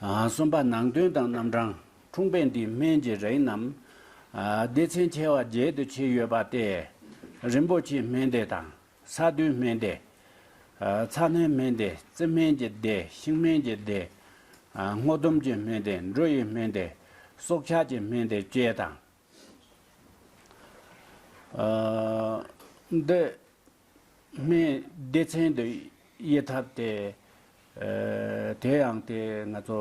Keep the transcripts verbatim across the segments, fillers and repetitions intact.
གསུམ་པ། ནང་དོན་དང་རྣམ་གྲངས། འཁྲུངས་དཔེ་འདིའི་སྨན་གྱི་རིགས་རྣམས་སྡེ་ཚན་ཆེ་བ་བརྒྱད་དུ་ཕྱེ་ཡོད་པ་སྟེ། རིན་པོ་ཆེའི་སྨན་སྡེ་དང་། ས་རྡུལ་སྨན་སྡེ། ཚྭ་སྣོན་སྨན་སྡེ། རྩི་སྨན་གྱི་སྡེ། ཤིང་སྨན་གྱི་སྡེ། སྔོ་ལྡུམ་གྱི་སྨན་སྡེ། འབྲུ་ཡི་སྨན་སྡེ། སྲོག་ཆགས་ཀྱི་སྨན་སྡེ་བཅས་དང་། འདི་སྨན་སྡེ་ཚན་དུ་དབྱེ་ཐབས་དེ། དེ་ཡང་དེ་ང་ཚོ་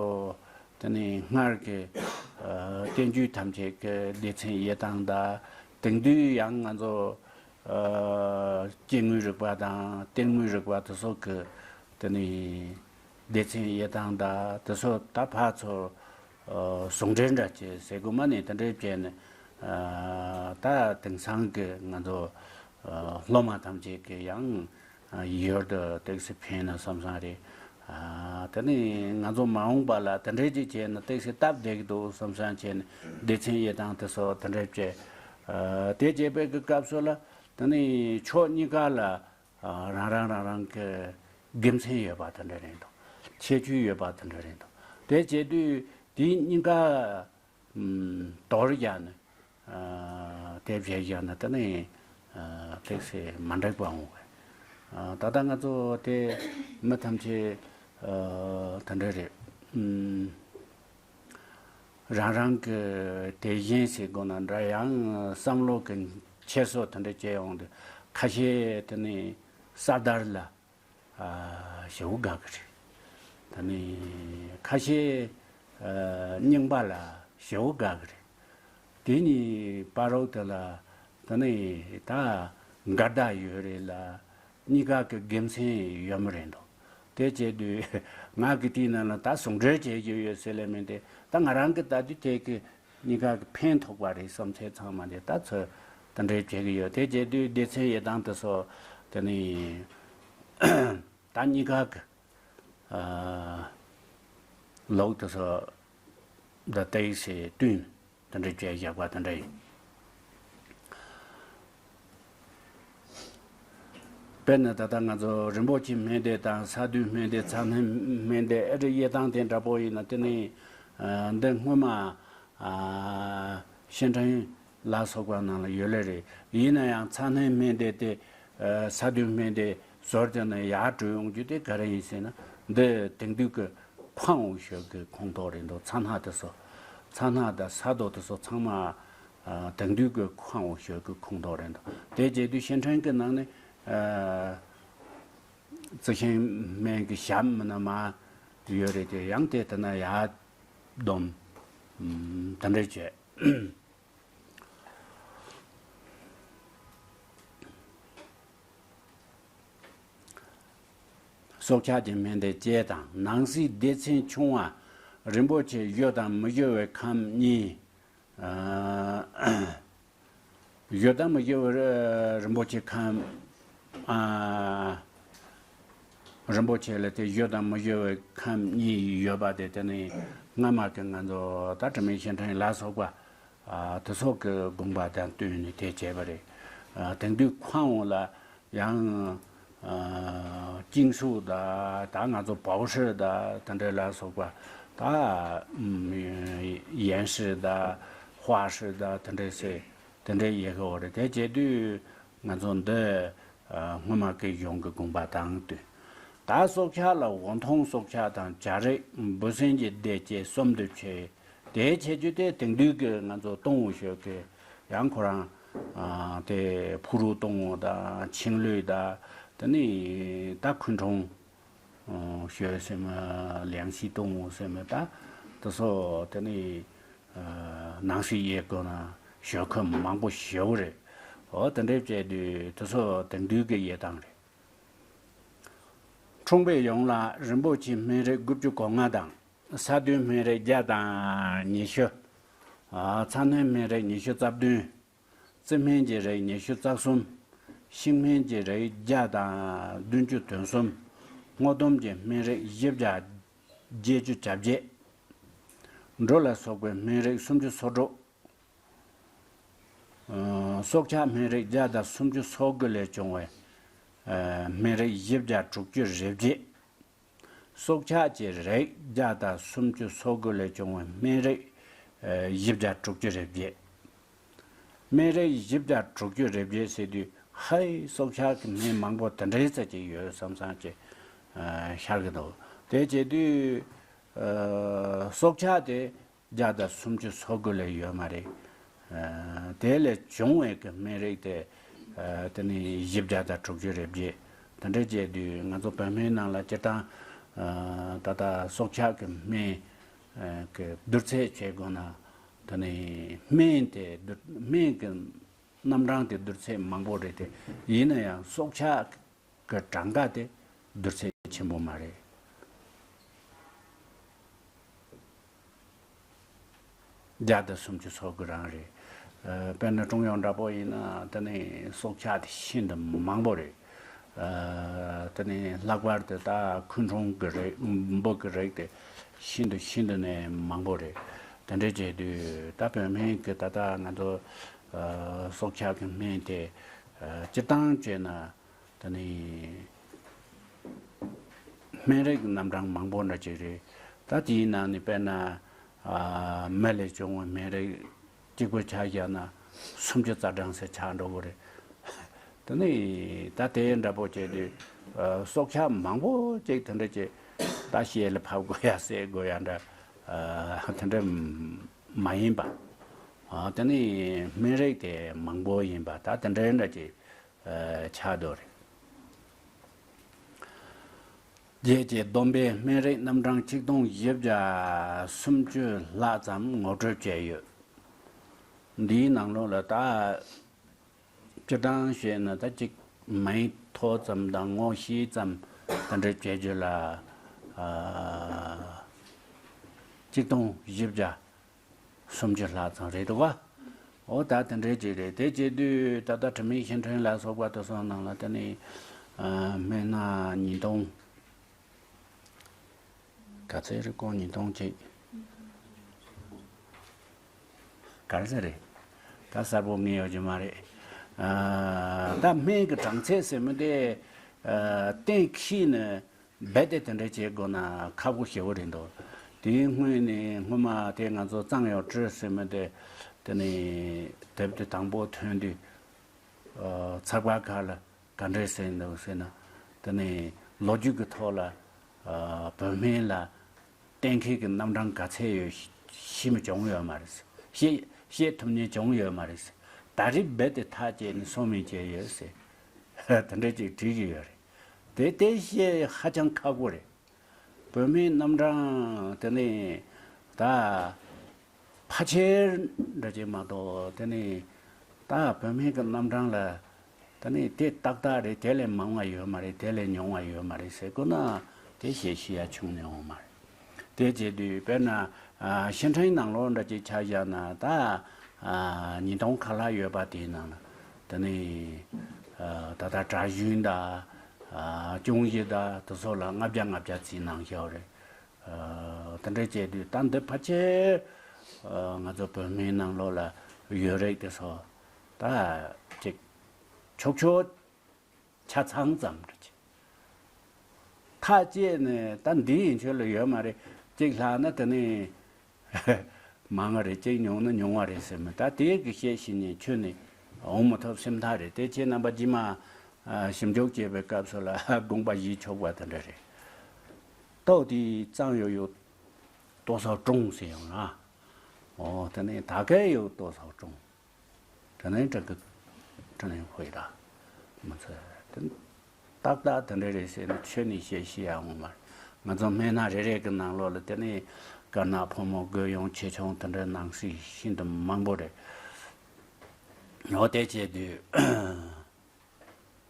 དེ་ནི་སྔར་གྱི་བསྟན་བཅོས་ཐམས་ཅད་ཀྱི་སྡེ་ཚན་དབྱེ་སྟངས་དང་། དེང་དུས་ཡང་ང་ཚོ་སྐྱེ་དངོས་རིག་པ་དང་གཏེར་དངོས་རིག་པ་དེ་སོགས་ཀྱི་དེ་ནི་སྡེ་ཚན་དབྱེ་སྟངས་དང་དེ་ཚོ་ད་ཕར་ཚུར་ཟུང་འབྲེལ་འདྲ་བྱེད་ཟེར་དགོས་མ་ནི་དེ་འདྲའི་བྱས་ནས། ད་དེང་སང་གི་ང་ཚོ་སློབ་མ་ཐམས་ཅད་ཀྱི་ཡང་ཡུལ་དུ་ཏོག་ཙམ་ཕན་ན་བསམ་བསམ་རེད། དེ་ནི་ང་ཚོ་མ་འོངས་པ་ལ་དེ་འདྲའི་ཅིག་བྱས་ན་ཏོག་ཙམ་སྟབས་བདེ་གི་འདུག་བསམ་བསམ་བྱས་ནས་སྡེ་ཚན་དབྱེ་སྟངས་དེ་སོགས་དེ་འདྲའི་བྱས། དེ་བྱས་པའི་གི་སྐབས་སུ་ལ་དེ་ནི་ཕྱོགས་གཉིས་ཀ་ལ། རང་རང་རང་རང་གི་དགེ་མཚན་ཡོད་པ་དེ་འདྲ་རེད་འདུག་ཁྱད་ཆོས་ཡོད་པ་དེ་འདྲ་རེད་འདུག་དེ་བྱེད་དུས་དེ་གཉིས་ཀ་དོར་བཞག་ནས་དེ་བྱས་བཞག་ན་དེ་ནི་ཏོག་ཙམ་མ་འགྲིག་པ་འོང་བས། ད་ལྟ་ང་ཚོ་དེ་མི་ཐམས་ཅད་དེ་འདྲ་རེད། རང་རང་གི་དེ་བཞིན་ཟེར་དགོས་ན་འདྲ། ཡང་བསམ་བློ་གི་འཁྱེར་སོ་དེ་འདྲ་བྱས་ཡོང་དུས་ཁ་ཤས་དེ་ནི་ས་དར་ལ་ཞེ་པོ་དགའ་གི་རེད། དེ་ནི་ཁ་ཤས་རྙིང་པ་ལ་ཞེ་པོ་དགའ་གི་རེད། དེ་གཉིས་བར་རོགས་དེ་ལ་དེ་ནི་ད་འགལ་ཟླ་ཡོད་རེད་ལ། གཉིས་ཀ་གི་དགེ་མཚན་ཡོད་མ་རེད་འདུག་དེ་བྱས་དུས་ང་གི་དེའི་ནང་ལ་ད་ཟུང་འབྲེལ་བྱེད་ཀྱི་ཡོད་ཟེར་ལེ་མིན་ཏེ། ད་ང་རང་གི་ལྟ་དུས་དེ་གི་གཉིས་ཀ་གི་ཕན་ཐོགས་པ་རེད་བསམ་ཚད་ཚང་མ་དེ་ད་ཚོད་དེ་འདྲའི་བྱེད་ཀྱི་ཡོད། དེ་བྱས་དུས་སྡེ་ཚན་དབྱེ་སྟངས་དེ་སོགས་དེ་ནི་ད་གཉིས་ཀ་གི་ལོག་དེ་སོགས་ད་ཏོག་ཙམ་བསྟུན། དེ་འདྲ་བྱས་བཞག་པ་དེ་འདྲ་ཡིན། དཔེར་ན་ད་ལྟ་ང་ཚོ་རིན་པོ་ཆེ་སྨན་སྡེ་དང་ས་རྡུལ་སྨན་སྡེ། ཚྭ་སྣོན་སྨན་སྡེ། ཨེ་འདྲ་དབྱེ་སྟངས་དེ་འདྲ་པོ་ཡིན་ན་དེ་ནི་འདི་སྔོན་མ་ཤིང་ཕྲན་ལ་སོགས་པ་ནང་ལ་ཡོད་ལེ་རེད། ཡིན་ན་ཡང་ཚྭ་སྣོན་སྨན་སྡེ་དེ་ས་རྡུལ་སྨན་སྡེ་ཟུར་དེ་ནས་ཡར་འགྲོ་ཡོང་རྒྱུ་དེ་ག་རེ་ཡིན་ཟེར་ན། འདི་དེང་དུས་ཀྱི་ཁུའང་འོག་ཤོས་ཀྱི་ཁོངས་གཏོགས་རེད་འདུག་ཚྭ་སྣ་དེ་ཚོ། ཚྭ་སྣ་དང་ས་རྡོ་དེ་ཚོ་ཚང་མ་དེང་དུས་ཀྱི་ཁུའང་འོག་ཤོས་ཀྱི་ཁོངས་གཏོགས་རེད་འདུག་དེ་བྱས་དུས་ཤིང་ཕྲན་གྱི་ནང་ནས་རྩི་ཤིང་སྨན་གྱི་ཞབས་མི་ན་མ་ཡོད་རེད་དེ། ཡང་དེ་ལྟ་ན་ཡར་སྡོམ་དེ་འདྲ་བྱས། སྲོག་ཆགས་ཀྱི་སྨན་སྡེ་བཅས་དང་། ནང་གསེས་སྡེ་ཚན་ཆུང་བ། རིན་པོ་ཆེ་བཞུ་དང་མི་བཞུ་བའི་ཁམས་གཉིས། བཞུ་དང་མི་བཞུ་བའི་རིན་པོ་ཆེ་ཁམས། རིན་པོ་ཆེ་ལ་དེ་བཞུ་དང་མི་བཞུ་བའི་ཁམས་གཉིས་ཡོད་པ་དེ་དེ་ནི་སྔ་མ་གི་ང་ཚོ་ད་དྲི་མེད་ཤིང་ཕྲན་ལ་སོགས་པ། དེ་སོགས་ཀྱི་དགོངས་པ་དང་བསྟུན་ནས་དེ་བྱས་པ་རེད། དེང་དུས་ཁུའང་འོག་ལ་ཡང་ཅིང་སུའུ་དང་ད་ང་ཚོ་པའོ་ཧྲི་དང་དེ་འདྲ་ལ་སོགས་པ། ད་ཡན་ཧྲི་དང་ཧྭ་ཧྲི་དང་དེ་འདྲ་ཟེར་དེ་འདྲ་ཡོད་ཀྱི་ཡོད་རེད། དེ་བྱེད་དུས་ང་ཚོ་འདི་སྔོན་མ་གི་གཞུང་གི་དགོངས་པ་དང་བསྟུན། ད་སྲོག་ཆགས་ལ་འོ་འཐུང་སྲོག་ཆགས་དང་བྱ་རིགས་འབུ་སྲིན་གྱི་སྡེ་བཅས་གསུམ་དུ་ཕྱེ། དེའི་ཁྱད་ཆོས་དེ་དེང་དུས་ཀྱི་ང་ཚོ་སྟོང་འོག་ཤོས་ཀྱི་ཡང་ཁོ་རང་དེ་ཕུ་རུ་སྟོང་འོག་དང་ཆིང་ལུའུ་དང་། དེ་ནི་ད་ཁུན་ཁྲུང་ཤོས་ཟེར་མ། ལིང་ཤི་སྟོང་འོག་ཟེར་མ། ད་དེ་ཚོ་དེ་ནི་ནང་གསེས་དབྱེ་དགོས་ན་ཤོག་ཁག་མང་པོ་ཞེ་པོ་རེད། འོ་དེ་འདྲའི་བྱས་དུས་དེ་ཚོ་དེང་དུས་ཀྱི་དབྱེ་སྟངས་རེད། འཁྲུངས་དཔེ་ཡོངས་ལ་རིན་པོ་ཆེའི་སྨན་རིགས་དགུ་བཅུ་གོ་ལྔ་དང་། ས་རྡུལ་སྨན་རིགས་བརྒྱ་དང་ཉི་ཤུ། ཚྭ་སྣོན་སྨན་རིགས་ཉི་ཤུ་རྩ་བདུན། རྩི་སྨན་གྱི་རིགས་ཉི་ཤུ་རྩ་གསུམ། ཤིང་སྨན་གྱི་རིགས་བརྒྱ་དང་བདུན་ཅུ་དོན་གསུམ། སྔོ་ལྡུམ་གྱི་སྨན་རིགས་བཞི་བརྒྱ་བརྒྱད་ཅུ་གྱ་བརྒྱད། འབྲུ་ལ་སོགས་པའི་སྨན་རིགས་སུམ་ཅུ་སོ་དྲུག། སྲོག་ཆགས་སྨན་རིགས་བརྒྱ་དང་སུམ་ཅུ་སོ་དགུ་ལས་བྱུང་བའི་སྨན་རིགས་བཞི་བརྒྱ་དྲུག་ཅུ་རེ་བརྒྱད། སྲོག་ཆགས་ཀྱི་རིགས་བརྒྱ་དང་སུམ་ཅུ་སོ་དགུ་ལས་བྱུང་བའི་སྨན་རིགས་ཨ་བཞི་བརྒྱ་དྲུག་ཅུ་རེ་བརྒྱད། སྨན་རིགས་བཞི་བརྒྱ་དྲུག་ཅུ་རེ་བརྒྱད་ཟེར་དུས་ཧའི་སྲོག་ཆགས་ཀྱི་སྨན་མང་པོ་དེ་འདྲའི་ཙམ་ཅིག་ཡོད་བསམ་བསམ་ཅིག་ཨ་ཤར་གི་འདུག་དེ་བྱེད་དུས་ཨ་སྲོག་ཆགས་དེ་བརྒྱ་དང་སུམ་ཅུ་སོ་དགུ་ལས་ཡོད་མ་རེད། ཨ་དེ་ལས་བྱུང་བའི་གི་སྨན་རིགས་དེ་ཨ་དེ་ནི་བཞི་བརྒྱ་དང་དྲུག་ཅུ་རེ་བརྒྱད། དེ་འདྲ་བྱས་དུས་ང་ཚོ་བོད་སྨན་ནང་ལ་སྤྱིར་བཏང་ཨ་ད་ལྟ་སྲོག་ཆགས་ཀྱི་སྨན་ཨ་གི་བསྡུར་ཚད་བྱེད་དགོས་ན། དེ་ནི་སྨན་དེ་བསྡུར་སྨན་གྱི་རྣམ་གྲངས་དེ་བསྡུར་ཚད་མང་པོ་རེད་དེ། ཡིན་ན་ཡང་སྲོག་ཆགས་ཀྱི་གྲངས་ཀ་དེ་བསྡུར་ཚད་ཆེན་པོ་མ་རེད། བརྒྱ་དང་སུམ་ཅུ་སོ་དགུ་རང་རེད། ཨ་དཔེར་ན་ཀྲུང་དབྱང་འདྲ་པོ་ཡིན་ན་དེ་ནི་སྲོག་ཆགས་དེ་ཤིན་ཏུ་མང་པོ་རེད། ཨ་དེ་ནི་ལྷག་པར་དུ་ད་ཁོན་ཁྲོང་གི་རིགས་འབུ་གི་རིགས་དེ་ཤིན་ཏུ་ཤིན་ཏུ་ནས་མང་པོ་རེད། དེ་འདྲ་བྱས་དུས་ད་བོད་སྨན་གྱི་ད་ལྟ་ང་ཚོ་ཨ་སྲོག་ཆགས་ཀྱི་སྨན་དེ་ཨ་སྤྱིར་བཏང་བྱས་ན། ད་ནི་སྨན་རིགས་རྣམ་གྲངས་མང་པོ་འདྲ་ཅིག་རེད། ད་དེའི་ནང་ནས་དཔེར་ན་ཨ་མི་ལས་བྱུང་བའི་སྨན་རིགས་གཅིག་པུ་ཆ་བཞག་ན་སུམ་ཅུ་རྩ་གྲངས་ཟེར་ཆགས་འགྲོ་གི་རེད། ད་ནི་ད་དེ་འདྲ་པོ་བྱས་དུས་ཨ་སྲོག་ཆགས་མང་པོ་ཅིག་དེ་འདྲ་ཅིག་ད་ཤེལ་ལ་ཕབ་དགོས་ཡ་བསྲེག་དགོས་ཡ་འདྲ་ཨ་དེ་འདྲ་མ་ཡིན་པ། ཨ་ད་ནི་སྨན་རིགས་དེ་མང་པོ་ཡིན་པ་ད་དེ་འདྲ་འདྲ་ཅིག་ཆགས་འདུག་རེད། རྗེས་ཀྱི་བསྡོམས་པས་སྨན་རིགས་རྣམ་གྲངས་ཆིག་སྟོང་བཞི་བརྒྱ་སུམ་ཅུ་ལྷག་ཙམ་ངོ་སྤྲོད་བྱས་ཡོད། འདིའི་ནང་ལོགས་ལ་ད་སྤྱིར་བཏང་བཤད་ན་ད་ཅིག་མིང་ཐོ་ཙམ་དང་ངོ་ཤེས་ཙམ་དེ་འདྲ་བྱེད་རྒྱུ་ལ་ཨ་ཆིག་སྟོང་བཞི་བརྒྱ་སུམ་ཅུ་ལྷག་ཙམ་རེད་འདུག་ག་འོ་ད་དེ་འདྲའི་ཅིག་རེད། དེ་བྱེད་དུས་ད་ལྟ་དྲི་མེད་ཤིང་ཕྲན་ལ་སོགས་པ་དེ་ཚོ་ནང་ལ་དེ་ནི་ཨ་སྨན་སྣ་ཉིས་སྟོང་། ག་ཚད་རེད། ཀོང་ཉིས་སྟོང་གཅིག་ག་རེ་ཟེར་རེད། ད་གསལ་པོ་ངེས་ཡོད་ཀྱི་མ་རེད། ཨ་ད་སྨན་གྱི་གྲངས་ཚད་ཟེར་མི་དེ་ཨ་གཏན་འཁེལ་ནས་རྦད་དེ་དེ་འདྲ་བྱེད་དགོས་ན་ཁག་པོ་ཞེ་པོ་རེད་འདུག་དེའི་སྔོན་ནས་སྔོན་མ་དེ་ང་ཚོ་གཙང་གཡོག་ཀྲི་ཟེར་མི་དེ་དེ་ནས་དེབ་དེ་དང་པོ་ཐོན་དུས་ཨ་ཚགས་པར་ཁག་ལ་ག་འདྲས་ཟེར་འདུག་ཟེར་ན། དེ་ནས་ལོ་རྒྱུས་ཀྱི་ཐོག་ལ་ཨ་བོད་སྨན་ལ་གཏན་འཁེལ་གྱི་རྣམ་གྲངས་ག་ཚད་ཡོད་ཤེས་མི་བྱུང་ཡོད་མ་རེད། ཤེས་ཤེས་ཐུབ་མཁན་བྱུང་ཡོད་མ་རེད། ད་རེས་རྦད་དེ་ཐག་བཅད་ནས་སོ་མིན་བྱས་ཡོད་ཟེར། དེ་འདྲ་ཅིག་བྲིས་ཀྱི་ཡོད་རེད། དེ་དེ་བཤད་ཧ་ཅང་ཁག་པོ་རེད། བོད་སྨན་རྣམ་གྲངས་དེ་ནས་ད་ཕལ་ཆེར་འདྲ་ཅིག་མ་གཏོགས་དེ་ནས་ད་བོད་སྨན་གྱི་རྣམ་གྲངས་ལ་དེ་ནས་དེ་ཏག་ཏག་རེད། དེ་ལས་མང་བ་ཡོད་མ་རེད། དེ་ལས་ཉུང་བ་ཡོད་མ་རེད་ཟེར་དགོས་ན་དེ་བཤད་ཤེས་ཡ་བྱུང་མྱོང་བ་མ་རེད། དེ་བྱེད་དུས་དཔེར་ན་ཨ་ཤིང་ཕྲན་ནང་ལོགས་འདྲ་ཅིག་ཆ་བཞག་ན་ད་ཨ་ཉིས་སྟོང་ཁ་ལྷག་ཡོད་པ་དེའི་ནང་ལ་དེ་ནས་ཨ་ད་ལྟ་གྲྭ་གཞུང་དང་ཨ་ཅུང་ཞི་དང་དེ་ཚོ་ལ་ལྔ་བརྒྱ་ལྔ་བརྒྱ་ཙམ་ནང་བཞག་རེད། ཨ་དེ་འདྲ་བྱས་དུས་ད་འདི་ཕལ་ཆེར་ཨ་ང་ཚོ་བོད་སྨན་ནང་ལོགས་ལ་ཡོད་རིགས་དེ་ཚོ་ད་ཅིག་ཆོག་ཆོག་ཆ་ཚང་ཙམ་རེད། ཐག་བཅད་ནས་ད་འདི་ཡིན་ཆོས་ལ་ཡོད་མ་རེད། གཅིག་ལྷག་ན་དེ་ནི་མང་བ་རེད། གཅིག་ཉུང་ན་ཉུང་བ་རེད་ཟེར་མི་ད་དེ་གི་བཤད་ཤེས་ནས་ཁྱོན་ནས་འོང་མི་ཐུབ་སེམས་ཐག་རེད། དེ་ཁྱེད་རྣམ་པ་རྗེས་མ་ཨ་ཞིབ་འཇུག་བྱེད་པའི་སྐབས་སུ་ལ་དགོངས་པ་བཞེས་ཆོག་པ་དེ་འདྲ་རེད། ཏོག་དེའི་གཙང་ཡོད་ཡོད་ཏོག་ཚོ་ཀྲུང་ཟེར་ཡོང་ན། འོ་དེ་ནས་ད་གའི་ཡོད་ཏོག་ཚོ་ཀྲུང་། དེ་ནས་ཀྲང་གི་ཀྲང་ཡོད་ཧོས་ར། མི་ཚེ་དེ་ཏག་ཏག་དེ་འདྲ་རེད་ཟེར་ནས་ཆོས་ནས་བཤད་ཤེས་ཡ་འོང་མ་རེད། ང་ཚོ་སྨན་སྣ་རེ་རེ་གི་ནང་ལོགས་ལ་དེ་ནས་དཀར་ནག་ཕོ་མོ་རྒོད་ཡངས་ཆེ་ཆུང་དེ་འདྲའི་ནང་གསེས་ཤིན་ཏུ་མང་པོ་རེད། འོ་དེ་བྱས་དུས།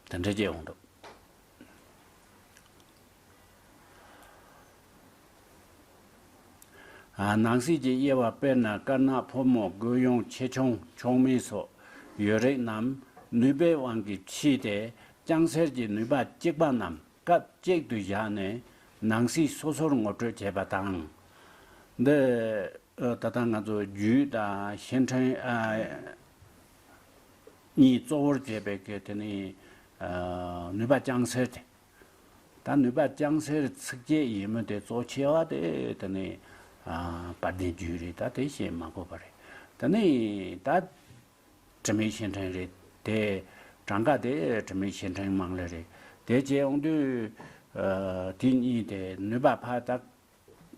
དེ་འདྲ་ཅིག་ཡོང་འདུག་ཨ་ནང་གསེས་ཀྱི་དབྱེ་བ་དཔེར་ན་དཀར་ནག་ཕོ་མོ་རྒོད་ཡངས་ཆེ་ཆུང་མཆོག་དམན་སོགས་ཡོད་རིགས་རྣམས་ནུས་པའི་དབང་གིས་ཕྱིས་ཏེ་ལྕང་སེར་གྱི་ནུས་པ་གཅིག་པ་རྣམས་སྐབས་གཅིག་ཏུ་བཞག་ནས་ནང་གསེས་སོ་སོར་ངོ་སྤྲོད་བྱས་པ་དང་། འདི་ཨ་ད་ལྟ་ང་ཚོ་རྒྱུད་དང་ཤིང་ཕྲན་ཨ་གཉིས་གཙོ་བོར་བྱས་པའི་གི་དེ་ནི་ཨ་ནུས་པ་ལྕང་སེར་དེ། ད་ནུས་པ་ལྕང་གསེར་ཚིགས་བཅད་ཡིན་མིན་དེ་གཙོ་ཆེ་བ་དེ་དེ་ནས་ཨ་དཔལ་ལྡན་རྒྱུད་རེད། ད་དེ་བཤད་མ་དགོས་པ་རེད། དེ་ནས་ད་དྲི་མེད་ཕྱིར་དྲན་རེད། དེ་གྲངས་ཀ་དེ་དྲི་མེད་ཕྱིར་དྲན་མང་ལེ་རེད། དེ་བྱས་ཡོང་དུས་ཨ་དེ་གཉིས་དེ་ནུས་པ་ཕ་ད།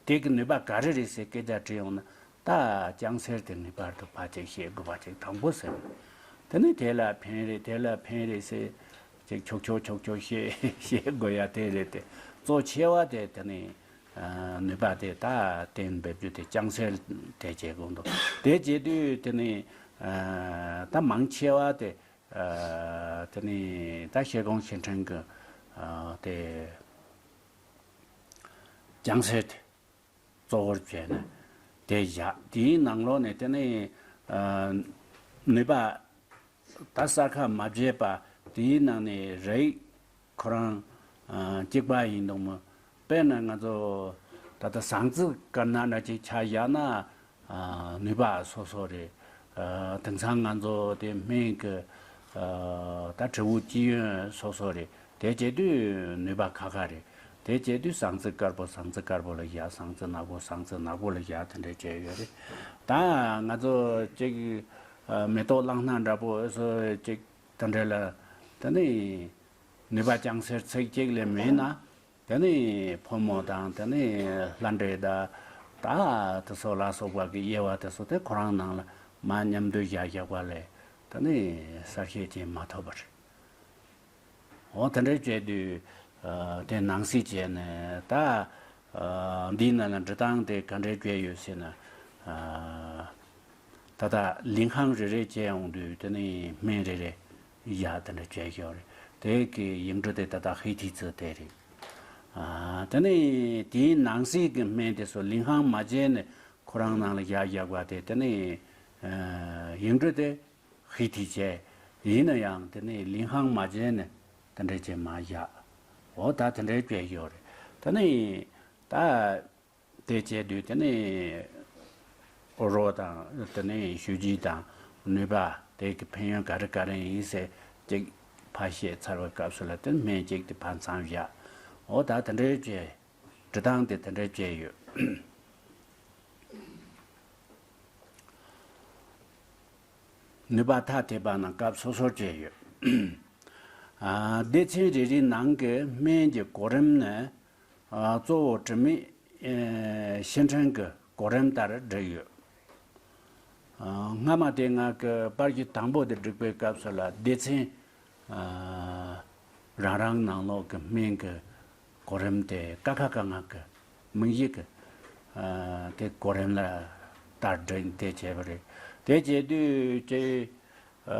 དེ་གི་ནུས་པ་ག་རེ་རེད་ཟེར་སྐད་ཆ་དྲིས་ཡོང་ན། ད་ལྕང་གསེར་དེ་ངེས་པར་དུ་ཕར་ཅིག་བཤད་དགོས་པ་ཅིག་དང་པོ་ཟེར། དེ་ནས་དེ་ལ་ཕན་རེད། དེ་ལ་ཕན་རེད་ཟེར་ཅིག་ཆོག་ཆོག་ཆོག་ཆོག་བཤད་བཤད་དགོས་ཡ་དེ་རེད་དེ། གཙོ་ཆེ་བ་དེ་དེ་ནས་ཨ་ནུས་པ་དེ་ད་བསྟན་འབེབས་རྒྱུ་དེ་ལྕང་གསེར་དེ་བྱེད་དགོས་འདུག་དེ་བྱེད་དུས་དེ་ནས་ཨ་ད་མང་ཆེ་བ་དེ་ཨ་དེ་ནས་ད་ཤེལ་སྒོང་ཕྱིར་དྲན་གི་ཨ་དེ། ལྕང་གསེར་དེ་གཙོ་བོར་བྱས་ནས་དེ་བཞག་དེའི་ནང་ལོགས་ནས་དེ་ནས་ཨ་ནུས་པ་ད་གསར་ཁ་མ་བརྗེས་པ་དེའི་ནང་ནས་རིགས་ཁོ་རང་ཨ་གཅིག་པ་ཡིན་འདུག་མོད། དཔེར་ན་ང་ཚོ་ད་ལྟ་ཟངས་རྩི་དཀར་ནག་འདྲ་ཅིག་ཆ་བཞག་ན། ཨ་ནུས་པ་སོ་སོ་རེད། ཨ་དེང་སང་ང་ཚོ་དེ་སྨན་གྱི་ཨ་ད་དྲི་བོ་སྤྱི་ཡོན་སོ་སོ་རེད། དེ་བྱེད་དུས་ནུས་པ་ཁ་ཁ་རེད། དེ་བྱེད་དུས་ཟངས་རྩི་དཀར་པོ་ཟངས་རྩི་དཀར་པོ་ལ་བཞག་ཟངས་རྩི་ནག་པོ་ཟངས་རྩི་ནག་པོ་ལ་བཞག་དེ་འདྲས་བྱས་ཡོད་རེད། ད་ང་ཚོ་གཅིག་ཨ་མེ་ཏོག་གླང་སྣ་འདྲ་པོ་སོ་གཅིག་དེ་འདྲས་ལ་དེ་ནི་ནུས་པ་ལྕང་གསེར་ཚིགས་གཅིག་ལས་མེད་ན། དེ་ནས་ཕོ་མོ་དང་དེ་ནས་ལྷ་འདྲེ་དང་ད་དེ་ཚོ་ལ་སོགས་པ་གི་དབྱེ་བ་དེ་ཚོ་དེ་ཁོ་རང་ནང་ལ་མ་མཉམ་དུ་བཞག་བཞག་པ་ལས་དེ་ནས་གསལ་བཤད་བྱེད་མ་ཐུབ་པ་རེད། འོ་དེ་འདྲའི་བྱས་དུས་ཨ་དེ་ནང་གསེས་བྱས་ནས་ད་ཨ་འདིའི་ནང་ལ་འབྲི་སྟངས་དེ་ག་འདྲའི་བྱས་ཡོད་ཟེར་ན། ཨ་ད་ལྟ་ལིང་ཧང་རེ་རེ་བྱས་ཡོང་དུས་དེ་ནས་སྨན་རེ་རེ་བཞག་དེ་འདྲ་བྱས་ཡོད་རེད། དེ་གི་ཡིག་འབྲུ་དེ་ད་ལྟ་ཧི་ཐི་ཙི་དེ་རེད། ཨ་དེ་ནས་དེའི་ནང་གསེས་ཀྱི་སྨན་དེ་ཚོ་ལིང་ཧང་མ་བྱས་ནས་ཁོ་རང་ནང་ལ་བཞག་བཞག་པ་དེ་དེ་ནས་ཨ་ཡིག་འབྲུ་དེ་ཧི་ཐི་བྱས། ཡིན་ན་ཡང་དེ་ནས་ལིང་ཧང་མ་བྱས་ནས་དེ་འདྲ་བྱས་མ་བཞག་འོ་ད་དེ་འདྲའི་བྱས་ཡོད་རེད། དེ་ནས་ད། དེ་བྱས་དུས་དེ་ནས་རོ་དང་དེ་ནས་ཞུ་རྒྱུ་དང་ནུས་པ་དེ་གི་ཕན་ཡོན་ག་རེ་ག་རེ་ཡིན་ཟེར་ཅིག་ཕར་བཤད་ཚར་བའི་སྐབས་སུ་ལ་དེ་སྨན་གཅིག་དེ་ཕར་མཚམས་བཞག་འོ་ད་དེ་འདྲའི་བྱས། འབྲི་སྟངས་དེ་དེ་འདྲའི་བྱས་ཡོད། ནུས་པ་ཐ་དད་པ་རྣམས་སྐབས་སོ་སོར་བྱས་ཡོད། ཨ་སྡེ་ཚན་རེ་རེའི་ནང་གི་སྨན་གྱི་གོ་རིམ་ནི། ཨ་གཙོ་བོ་དྲི་མེད་ཨེ་ཕྱིར་དྲན་གྱི་གོ་རིམ་ལྟར་བསྒྲིགས་ཡོད། ཨ་སྔ་མ་དེ་སྔ་གི་པར་གཞི་དང་པོ་དེ་བསྒྲིགས་པའི་སྐབས་སུ་ལ་སྡེ་ཚན་ཨ་རང་རང་ནང་ལོགས་ཀྱི་སྨན་གྱི་གོ་རིམ་དེ་ཀ་ཁ་ག་ང་གི་མིང་གཞི་གི་ཨ་དེ་གོ་རིམ་ལ་ལྟར་བསྒྲིགས་དེ་བྱས་པ་རེད། དེ་བྱས་དུས་ཀྱི་ཨ་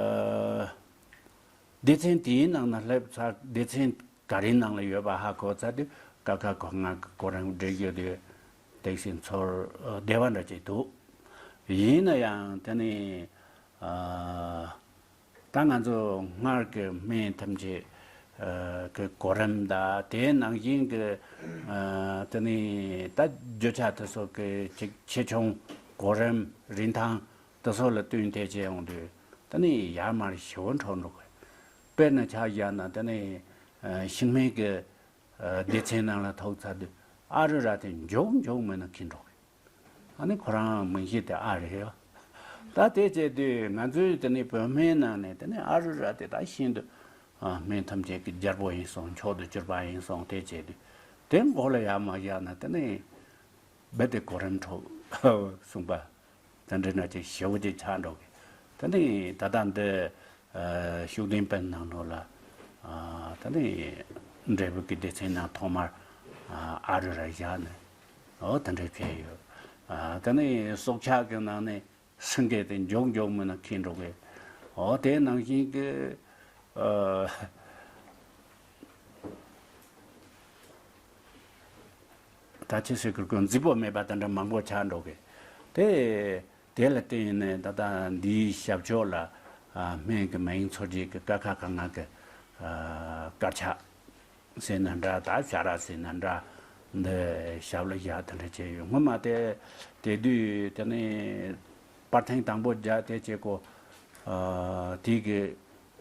སྡེ་ཚན་དེའི་ནང་ན་སླེབས་ཚར། སྡེ་ཚན་ག་རེའི་ནང་ལ་ཡོད་པ་ཧ་གོ་ཚར་དུས་ཀ་ཁ་ག་ང་གི་གོ་རིམ་བསྒྲིགས་ཡོད་དུས་དེ་བཞིན་ཚོར་བདེ་བ་འདྲ་ཅིག་འདུག་ཡིན་ན་ཡང་དེ་ནི་ཨ་ད་ང་ཚོ་སྔར་གྱི་སྨན་ཐམས་ཅད་ཨ་གི་གོ་རིམ་དང་དེའི་ནང་བཞིན་གྱི་ཨ་དེ་ནི་ད་བརྗོད་བྱ་དེ་ཚོ་གི་ཅིག་ཆེ་ཆུང་གོ་རིམ་རིན་ཐང་དེ་ཚོ་ལ་བསྟུན་ཏེ་བྱས་ཡོང་དུས་ད་ནི་ཡར་མར་ཞེ་པོ་འཕྲོ་འགྲོ་གི། དཔེར་ན་ཆ་བཞག་ན་དེ་ནི་ཨ་ཤིང་སྨན་གྱི་ཨ་སྡེ་ཚན་ནང་ལ་ཐུག་ཚར་དུས་ཨ་རུ་ར་དེ་མགྱོགས་མགྱོགས་མིན་ན་འཁྱེར་འགྲོ་གི། ཨ་ནི་ཁོ་རང་མིང་གཞི་དེ་ཨ་རེད་ཡ། ད་དེ་བྱས་དུས་ང་ཚོའི་དེ་ནི་བོད་སྨན་ནང་ནས་དེ་ནི་ཨ་རུ་ར་དེ་ད་ཤིན་ཏུ་ཨ་སྨན་ཐམས་ཅད་ཀྱི་རྒྱལ་པོ་ཡིན་སོང་། མཆོག་ཏུ་གྱུར་པ་ཡིན་སོང་། དེ་བྱས་དུས་དེ་མགོ་ལ་ཡར་མ་བཞག་ན་དེ་ནི་རྦད་དེ་གོ་རིམ་འཕྲོ་གསུངས་པ། དེ་འདྲ་ན་ཅིག་ཞེ་པོ་ཅིག་ཆགས་འགྲོ་གི། དེ་ནི་ད་ལྟ་འདི་ཨ་ཤུགས་ལྡན་དཔོན་ནང་ལོགས་ལ་ཨ་དེ་ནི་འབྲས་བུ་གི་སྡེ་ཚན་ནང་ཐོག་མར་ཨ་ཨ་རུ་ར་བཞག་ནས་འོ་དེ་འདྲ་བྱས་ཡོད། ཨ་དེ་ནི་སྲོག་ཆགས་ཀྱི་ནང་ནས་སེང་གེ་དེ་མགྱོགས་མགྱོགས་མིན་ན་འཁྱེར་འགྲོ་གི། འོ་དེ་ནང་བཞིན་གྱི་ཨ། ད་ཅི་ཟེར་དགོས་རེད། མཛེས་པོ་མེད་པ་དེ་འདྲ་མང་པོ་ཆགས་འགྲོ་གི། དེ་དེ་ལ་བརྟེན་ནས་ད་ལྟ་འདིའི་ཞབས་ཕྱོགས་ལ་ཨ་སྨན་གྱི་མ་ཡིན་ཚོར་རྒྱུ་གི་ཀ་ཁ་ག་ང་གི་ཨ་དཀར་ཆག་ཟེར་ན་འདྲ། ད་ཞ་ར་ཟེར་ན་འདྲ། འདི་ཞབས་ལ་བཞག་དེ་འདྲ་བྱས་ཡོད། སྔོན་མ་དེ་དེ་དུས་དེ་ནས་པར་ཐེངས་དང་པོ་རྒྱག་དེ་བྱེད་གོ་ཨ་དེ་གི་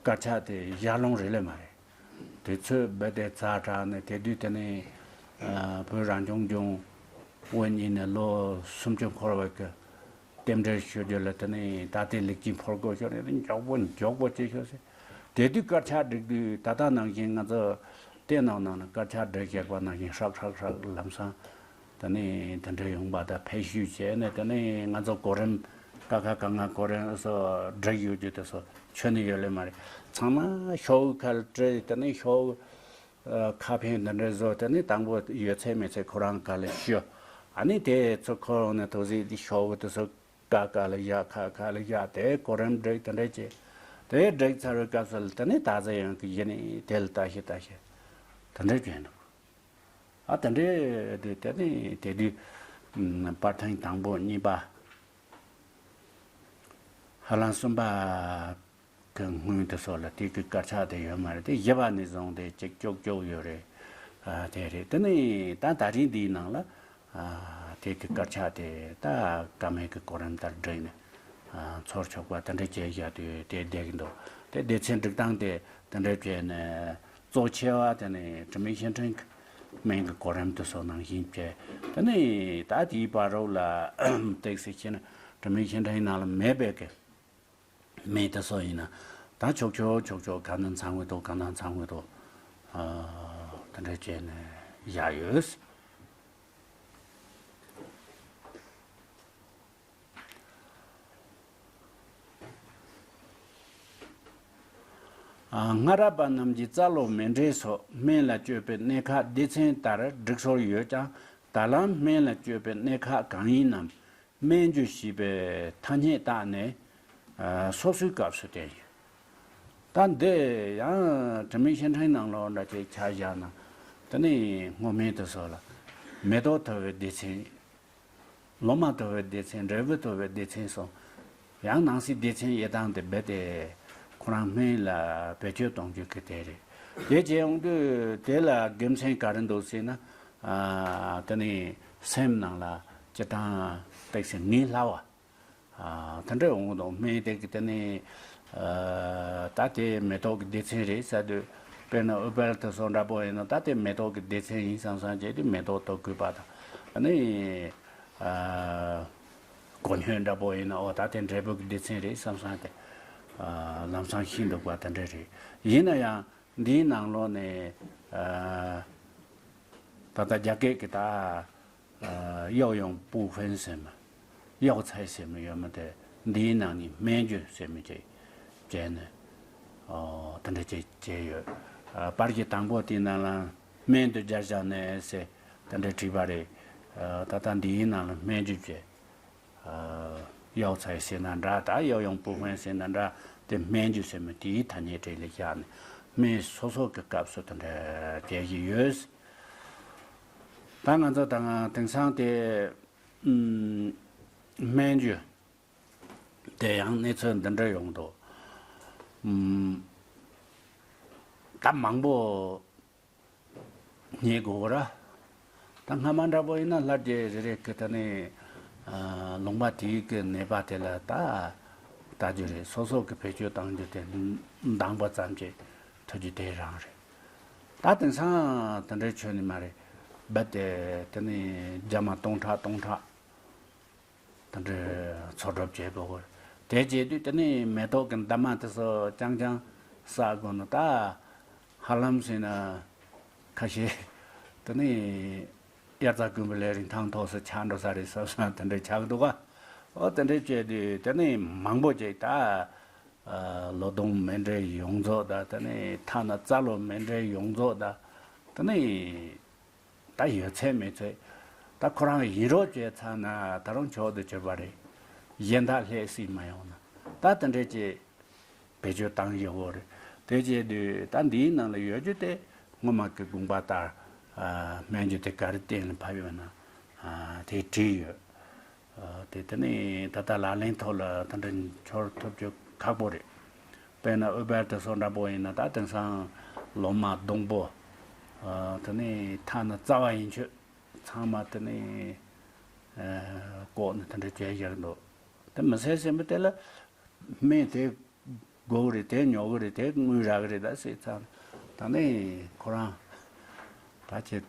དཀར་ཆག་དེ་ཞལ་ལུང་རེད་ལེ་མ་རེད། དུས་ཚོད་རྦད་དེ་ཛ་དྲག་ནས། དེ་དུས་དེ་ནས་ཨ་བོད་རང་སྐྱོང་ལྗོངས་དབུ་བརྙེས་ནས་ལོ་སུམ་ཅུ་འཁོར་བའི་གི་རྟེན་འབྲེལ་ཞུ་རྒྱུ་ལ། དེ་ནས་ད་ལྟའི་ལེགས་སྐྱེས་ཕོར་རྒོལ་ཤོར་ནས་མགྱོགས་པོ་མགྱོགས་པོ་བྱེད་ཤོག་ཟེར། དེ་དུས་དཀར་ཆག་སྒྲིག་དུས། ད་ལྟ་ནང་བཞིན་ང་ཚོ་རྟེན་ནང་ནང་ན་དཀར་ཆག་སྒྲིག་བཞག་པ་ནང་བཞིན་ཧྲག་ཧྲག་ཧྲག་ལམ་སང་དེ་ནས་དེ་འདྲ་ཡོང་པ་དང་། ཕེབས་བསུ་བྱས་ནས་དེ་ནས་ང་ཚོ་གོ་རིམ་ཀ་ཁ་ག་ང་གོ་རིམ་སོགས་སྒྲིག་ཡོད་རྒྱུ་དེ་ཚོ་ཁྱོན་ནས་ཡོད་ལེ་མ་རེད། ཚང་མ་ཤོག་བུ་ཁ་ལ་བྲིས། དེ་ནས་ཤོག་བུ་ཨ་ཁ་ཕྱེ་འདི་འདྲ་བཟོ། དེ་ནས་དང་པོ་ཡོད་ཚད་མེད་ཚད་ཁོ་རང་ག་ལ་ཞུ། ཨ་ནི་དེ་ཚོ་ཁོ་རང་ནས་ཐོག་ཟིག་དེ་ཤོག་བུ་དེ་ཚོ་ཀ་ཁ་ལ་བཞག་ཁ་ཁ་ལ་བཞག་དེ་གོ་རིམ་སྒྲིག་དེ་འདྲ་བྱས། དེ་སྒྲིག་ཚར་བའི་སྐབས་སུ་ལ་དེ་ནས་ད་གཟོད་ཡང་གི་ཡིན་ནི་དེ་ལ་ལྟ་ཞིག་ལྟ་ཞིག་དེ་འདྲ་བྱས་འདུག། ཨ་དེ་འདྲ་དེ་དེ་ནས་དེ་དུས་ཨམ་པར་ཐེངས་དང་པོ་གཉིས་པ། ཧ་ལམ་གསུམ་པ་གི་སྔོན་དེ་ཚོ་ལ་དེ་གི་དཀར་ཆག་དེ་ཡོད་མ་རེད། དེ་བཞི་པ་ནས་བཟུང་སྟེ་ཅིག་ཅོག་ཅོག་ཡོད་རེད། ཨ་དེ་རེད། དེ་ནས་ད་ད་རིང་འདིའི་ནང་ལ་ཨ་དེ་གི་དཀར་ཆག་དེ་ད་བཀའ་མོལ་གི་གོ་རིམ་ལྟར་བསྒྲིགས་ནས་ཨ་ཚོར་ཆོག་པ་དེ་འདྲ་བྱས་བཞག་དུས་དེ་བསྡད་ཀྱི་འདུག། དེ་སྡེ་ཚན་སྒྲིག་སྟངས་དེ་དེ་འདྲ་བྱས་ནས་གཙོ་ཆེ་བ་དེ་ནས་དྲི་མེད་ཤིང་ཕྲན་གི་སྨན་གྱི་གོ་རིམ་དེ་ཚོ་ནང་བཞིན་བྱས། དེ་ནས་ད་དེའི་བར་རོགས་ལ་ཏོག་ཙམ་བྱས་ན་དྲི་མེད་ཤིང་ཕྲན་ནང་ལ་མེད་པའི་གི་སྨན་དེ་ཚོ་ཡིན་ན་ད་ཆོག་ཆོག་ཆོག་ཆོག་གང་ན་ཚང་གི་འདུག། གང་ན་ཚང་གི་འདུག། ཨ་དེ་འདྲ་བྱས་ནས་བཞག་ཡོད། ཨ་སྔ་རབས་པ་རྣམས་ཀྱིས་རྩ་ལོ་མེ་འབྲས་སོགས་སྨན་ལ་སྤྱོད་པའི་གནས་ཁག་སྡེ་ཚན་ལྟར་སྒྲིག་སྲོལ་ཡོད་ཀྱང་། ད་ལམ་སྨན་ལ་སྤྱོད་པའི་གནས་ཁག་གང་ཡིན་རྣམས་སྨན་རྒྱུ་ཞེས་པའི་ཐ་སྙད་བཏགས་ནས་ཨ་སོ་སོའི་སྐབས་སུ་བསྟན་ཡོད། ད་འདི་ཡང་དྲི་མེད་ཤིང་ཕྲན་ནང་ལོགས་འདྲ་ཅིག་ཆ་བཞག་ན། དེ་ནས་སྔོ་སྨན་དེ་ཚོ་ལ་མེ་ཏོག་དོར་བའི་སྡེ་ཚན། ལོ་མ་དོར་བའི་སྡེ་ཚན། འབྲས་བུ་དོར་བའི་སྡེ་ཚན་སོགས། ཡང་ནང་གསེས་སྡེ་ཚན་དབྱེ་སྟངས་དེ་རྦད་དེ་ཁོ་རང་སྨན་ལ་བེད་སྤྱོད་གཏོང་རྒྱུ་གི་དེ་རེད། དེ་བྱས་ཡོང་དུས་དེ་ལ་དགེ་མཚན་ག་རེ་འདུག་ཟེར་ན། ཨ་དེ་ནི་སེམས་ནང་ལ་སྤྱིར་བཏང་ཏོག་ཙམ་ངེས་སླ་བ། ཨ་དེ་འདྲ་འོང་གི་འདུག། སྨན་དེ་གི་དེ་ནི་ཨ་ད་དེ་མེ་ཏོག་གི་སྡེ་ཚན་རེད་ཟེར་དུས། དཔེར་ན་ཨུཏྤལ་དེ་ཚོ་འདྲ་པོ་ཡིན་ན་ད་དེ་མེ་ཏོག་གི་སྡེ་ཚན་ཡིན་བསམ་བསམ་བྱས་དུས་མེ་ཏོག་དོར་དགོས་པ་དང་། ཨ་ནི་ཨ་གོ་སྙོད་འདྲ་པོ་ཡིན་ན་ཨོ་ད་དེ་འབྲས་བུ་གི་སྡེ་ཚན་རེད་བསམ་བསམ་དེ་ཨ་ལམ་སང་ཤེས་འདུག་པ་དེ་འདྲ་རེད། ཡིན་ན་ཡང་འདིའི་ནང་ལོགས་ནས་ཨ་ད་ལྟ་རྒྱ་སྐད་ཀྱི་ད་ཨ་药用部分ཟེར་མི། 药材ཟེར་མི་ཡོད་མ་དེ་འདིའི་ནང་ནས་སྨན་རྒྱུ་ཟེར་མི་ཅིག་བྱས་ནས་ཨོ་དེ་འདྲ་ཅིག་བྱས་ཡོད། ཨ་པར་གྱི་དང་པོ་དེའི་ནང་ལ་སྨན་དུ་སྦྱར་བཞག་ནས་ཟེར་དེ་འདྲ་བྲིས་པ་རེད། ཨ་ད་ལྟ་འདིའི་ནང་ལ་སྨན་རྒྱུ་བྱས། ཨ་药材ཟེར་ན་འདྲ། ད་药用部分ཟེར་ན་འདྲ། དེ་སྨན་རྒྱུ་ཟེར་མི་དེའི་ཐ་སྙད་གྲས་ལ་བཞག་ནས་སྨན་སོ་སོ་གི་སྐབས་སུ་དེ་འདྲ་བྱེད་ཀྱི་ཡོད། ད་ང་ཚོ་དང་དེང་སང་དེ་ཨུམ་སྨན་རྒྱུ་དེ་ཡང་གནས་ཚུལ་འདི་འདྲ་ཡོང་འདུག། ཨུམ་ད་མང་པོ་རྙེད་དགོས་ར། ད་སྔ་མ་འདྲ་པོ་ཡིན་ན་ལྷ་རྗེ་རེ་རེ་གི་ད་ནི་ཨ་ལུང་པ་དེའི་གི་ནད་པ་དེ་ལ་ད་ལྟ་རྒྱུ་རེད། སོ་སོ་གི་བེད་སྤྱོད་གཏང་རྒྱུ་དེ་འདང་པ་ཙམ་གྱིས་ཐུབ་རྒྱུ་དེ་རང་རེད། ད་དེང་སང་དེ་འདྲའི་ཆོས་ནི་མ་རེད། རྦད་དེ་དེ་ནི་རྒྱ་མ་སྟོང་ཕྲག་སྟོང་ཕྲག་དེ་འདྲའི་འཚོ་གྲབས་བྱེད་དགོས་གི། དེ་བྱེད་དུས་དེ་ནི་མེ་ཏོག་གི་འདབ་མ་དེ་ཚོ་རྐྱང་རྐྱང་ཟ་དགོས་ན་ད་ཧ་ལམ་ཟེར་ན་ཁ་ཤས་དེ་ནི་དབྱར་རྩྭ་དགུན་འབུ་ལས་རིན་ཐང་ཐོག་སུ་ཆགས་འགྲོ་ས་རེད་བསམ་བསམ་དེ་འདྲ་ཆགས་འདུག་ག། ཨོ་དེ་འདྲ་བྱས་དུས་དེ་ནི་མང་པོ་ཅིག་ད་ཨ་ལོ་དུང་མེ་འབྲས་ཡོངས་རྫོགས་དང་། དེ་ནི་ཐ་ན་རྩ་ལོ་མེ་འབྲས་ཡོངས་རྫོགས་དང་། དེ་ནི་ད་ཡོད་ཚད་མེད་ཚད་ད་ཁོ་རང་ཡིན་རོགས་བྱས་ཚར་ན་ད་རུང་མཆོག་ཏུ་གྱུར་པ་རེད། གཞན་དག་ལྷད་སྲིད་མ་ཡོང་ན་ད་དེ་འདྲས་ཀྱི་བེད་སྤྱོད་བཏང་ཡོད་གོ་རེད། དེ་བྱས་དུས་ད་འདིའི་ནང་ལ་ཡོད་རྒྱུ་དེ་སྔོན་མ་གི་དགོངས་པ་ལྟར་ཨ་སྨན་རྒྱུ་དེ་ག་རེ་གཏན་ལ་ཕབ་ཡོད་ན་ཨ་དེ་བྲིས་ཡོད། ཨ་དེ་དེ་ནས་ད་ལྟ་ལག་ལེན་ཐོག་ལ་ད་འདྲ་འཁྱོལ་ཐུབ་རྒྱུ་ཁག་པོ་རེད། དཔེར་ན་ཨུཏྤལ་དེ་ཚོ་འདྲ་པོ་ཡིན་ན་ད་དེང་སང་ལོ་མ་སྡོང་པོ། ཨ་དེ་ནས་ཐ་ན་རྩ་བ་ཡན་ཆོད་ཚང་མ་དེ་ནས་ཨ་བཀོག་ནས་དེ་འདྲ་བྱས་བཞག་འདུག། དེ་མི་ཚེ་ཟིན་པ་དེ་ལ་སྨན་དེ་དགོས་ཀྱི་རེད། དེ་ཉོ་གི་རེད། དེ་དངུལ་རག་གི་རེད། ད་ཟེར་ཚར། ད་ནི་ཁོ་རང་ད་ཁྱེད་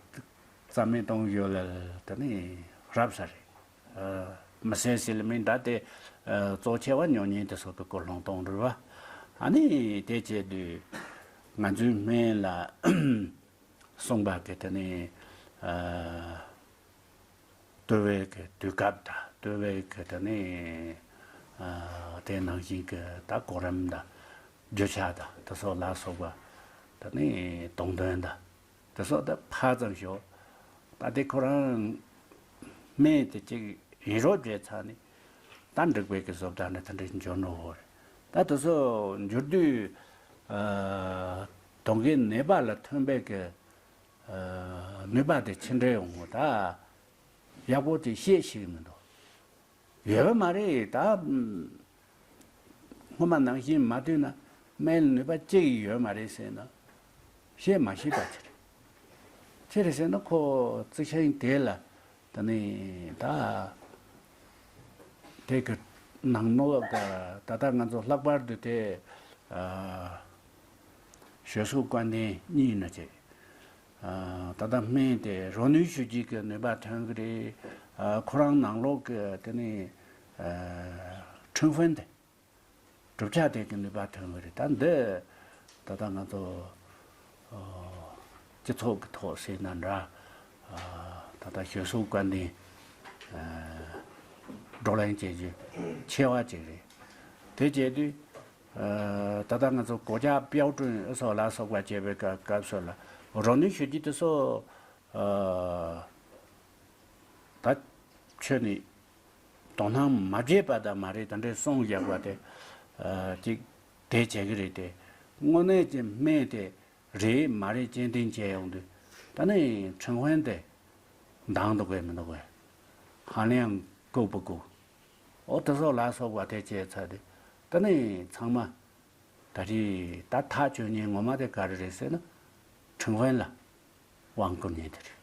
རྩ་མེད་གཏོང་ཡོད་ལ་ད་ནི་རབ་ས་རེད། ཨ། མི་སེར་སི་ལ་མིན་ད་དེ་ཨ། གཙོ་ཆེ་བ་ཉོ་མཁན་དེ་ཚོ་གི་ཀུན་སློང་གཏོང་རེད་བ། ཨ་ནི་དེ་བྱས་དུས་ང་ཚོའི་སྨན་ལ་གསུངས་པ་གི་དེ་ནི་ཨ། བསྟོད་པའི་གི་དུས་སྐབས་དང་བསྟོད་པའི་གི་དེ་ནི་ཨ། དེ་ནང་བཞིན་གི་ད་གོ་རིམ་དང་རྒྱུ་ཆ་དང་དེ་ཚོ་ལ་སོགས་པ་དེ་ནི་དུང་འདོན་དང་། དེ་སོགས་ད་ཕར་ཙམ་ཞོག་ད་དེ་ཁོ་རང་སྨན་དེ་གཅིག་ཡིན་རོགས་བྱས་ཚར་ནས་ད་འབྲུག་པའི་གི་བཟོ་ལྟ་ནི་དེ་འདྲ་འབྱོར་ནོ་ཧོར། ད་དེ་ཚོ་འབྱོར་དུས་ཨ། དུང་གི་ནད་པ་ལ་ཐོན་པའི་གི་ཨ། ནུས་པ་དེ་ཆི་འདྲ་ཡོང་ངོ་ད་ཡག་པོ་དེ་ཤེས་ཤེས་མི་འདུག་ཡོད་མ་རེད་ད། སྔོན་མ་ནང་བཞིན་མ་བསྡུས་ན་སྨན་ལ་ནུས་པ་ཅི་ཡང་ཡོད་མ་རེད་ཟེར་ན། ཤེས་མ་ཤེས་པ་ཅི་རེད། ཅི་རེད་ཟེར་ན་ཁོ་རྩི་ཤིང་དེ་ལ་ད་ནི་ད་དེ་གི་ནང་ནོག་ག་ད་ལྟ་ང་ཚོ་ལྷག་པར་དུ་དེ་ཨ། ཞོལ་གསུག་བཀའ་བསྟན་གཉིས་ན་ཅིག་ཨ། ད་ལྟ་སྨན་དེ་རོ་སྣུད་ཞུ་རྒྱུ་གི་ནུས་པ་ཐོན་གི་རེད། ཨ། ཁོ་རང་ནང་ལོགས་གི་དེ་ནི་ཨ། ཁྲིན་ཧྥན་དེ་གྲུབ་ཆ་དེ་གི་ནུས་པ་ཐོན་གི་རེད། ད་འདི་ད་ལྟ་ང་ཚོ་ཨ། སྤྱི་ཚོགས་ཀྱི་ཐོག་ཟེར་ན་འདྲ། ཨ། ད་ལྟ་ཞོལ་གསུག་བཀའ་བསྟན་ཨ། བགྲོ་གླེང་བྱེད་རྒྱུ་ཆེ་བ་ཅིག་རེད། དེ་བྱས་དུས་ཨ། ད་ལྟ་ང་ཚོ་གོ་ཆ་དཔལ་སྤྲུལ་སོགས་ལ་སོགས་པ་བྱས་པའི་སྐབས་སྐབས་སུ་ལ་རོ་སྣུད་ཞུ་རྒྱུ་དེ་ཚོ་ཨ། ད་ཁྱོད་ནི་དོ་སྣང་མ་བྱས་པ་ད་མ་རེད། ད་འདྲའི་གསུང་བཞག་པ་དེ་ཨ། ཅིག་དེ་བྱེད་ཀྱི་རེད་དེ། དངོས་གནས་ཀྱི་སྨན་དེ་རེད་མ་རེད་སྐྱེ་ལྡན་བྱས་ཡོང་དུས་ད་ནི་ཁྲིན་ཧྥན་དེ་འདང་འདུག་གས་མི་འདུག་གས། ཧ་ལས་ཡང་ལྐུགས་པ་ལྐུགས། ཨོ་དེ་སོགས་ལ་སོགས་པ་དེ་བྱས་ཚར་དུས་ད་ནི་ཚང་མ་ད་རེས་ད་ཐག་གཅོད་མཁན་ངོ་མ་དེ་ག་རེ་རེད་ཟེར་ན་ཁྲིན་ཧྥན་ལ་དབང་བསྐུར་མཁན་དེ་རེད།